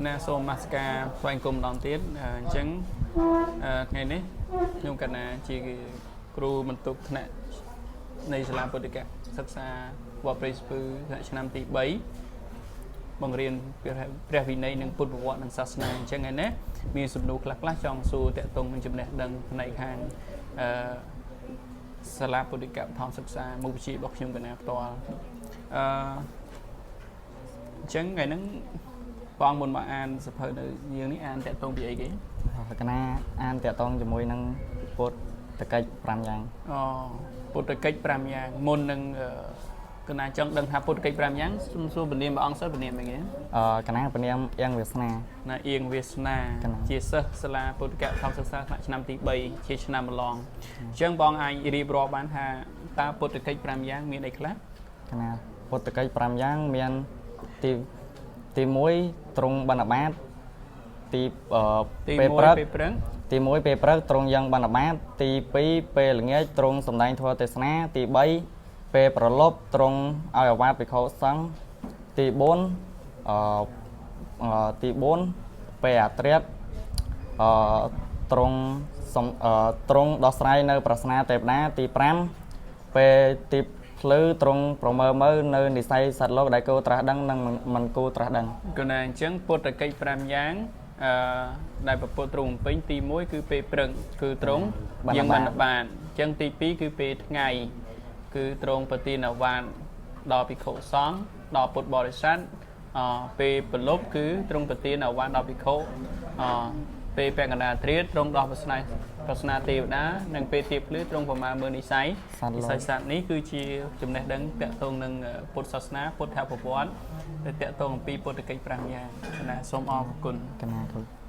ណាសូមនមស្ការថ្វាយបង្គំម្ដងទៀតអញ្ចឹងថ្ងៃនេះខ្ញុំកណាជាគ្រូបន្ទុកថ្នាក់នៃសាលាពុទ្ធិកសិក្សាវត្តព្រៃស្ពឺថ្នាក់ឆ្នាំទី3បង្រៀនព្រះវិន័យនិងពុទ្ធប្រវត្តិនិងសាសនាអញ្ចឹងថ្ងៃនេះមានសំណួរខ្លះៗចង់សួរតាក់ទងនឹងចំណេះដឹងផ្នែកខាងអឺសាលាពុទ្ធិកបឋមសិក្សាមុខវិជ្ជារបស់ខ្ញុំកណាផ្ទាល់អឺអញ្ចឹងថ្ងៃហ្នឹងបងមុនមកអានសភៅនៅយើងនេះអានតាក់ទងពីអីគេ កណាអានតាក់ទងជាមួយនឹងពុទ្ធកិច្ច5យ៉ាង អូពុទ្ធកិច្ច5យ៉ាងមុននឹងកណាចង់ដឹងថាពុទ្ធកិច្ច5យ៉ាងសុំសួរពនាមព្រះអង្គសិនពនាមអីគេ កណាពនាមអៀងវាសនា ណាអៀងវាសនា កណា ជាសិស្សសាលាពុទ្ធិកធម្មសិក្សាថ្នាក់ឆ្នាំទី3ជាឆ្នាំម្លងអញ្ចឹងបងអាចរៀបរាប់បានថាតើពុទ្ធកិច្ច5យ៉ាងមានអីខ្លះ កណាពុទ្ធកិច្ច5យ៉ាងមានទី1ទ្រង់បណ្ឌបាតទី ទី ពេលព្រឹក 1ពេលព្រឹក ទី1ពេលព្រឹកទ្រង់យ៉ាងបណ្ឌបាតទី2ពេលល្ងាចទ្រង់សម្ដែងធម៌ទេសនាទី3ពេលប្រលប់ទ្រង់ឲ្យអាវាតភិក្ខុសង្ឃទី4អឺអឺទី4ពេលអាត្រិតអឺទ្រង់សំអឺទ្រង់ដោះស្រាយនៅប្រស្នាទេវតាទី5ពេលទីភ្លឺទ្រង់ប្រមើមើលនៅនិស័យសត្វលោកដែលគួរត្រាស់ដឹងនិងមិនគួរត្រាស់ដឹង កណាអញ្ចឹងពុទ្ធកិច្ច5យ៉ាងអឺដែលពពុទ្ធទ្រង់បំពេញទី1គឺពេលព្រឹកគឺទ្រង់យាងបណ្ឌបាតអញ្ចឹងទី2គឺពេលថ្ងៃគឺទ្រង់ប្រទានអាវាតដល់ភិក្ខុសង្ឃដល់ពុទ្ធបរិស័ទអពេលប្រលប់គឺទ្រង់ប្រទានអាវាតដល់ភិក្ខុអពេលពាក់កណ្ដាលត្រៀតទ្រង់ដោះប្រស្នាប្រស្នាទេវតានិងពេលទៀបភ្លឺទ្រង់ប្រមាណមើលនិស័យ សត្វលោក និស័យសត្វនេះគឺជាចំណេះដឹងតាក់ទងនឹងពុទ្ធសាសនាពុទ្ធប្រវត្តិដែលតាក់ទងអំពីពុទ្ធកិច្ច5យ៉ាងណាសូមអរគុណ កណាគ្រូ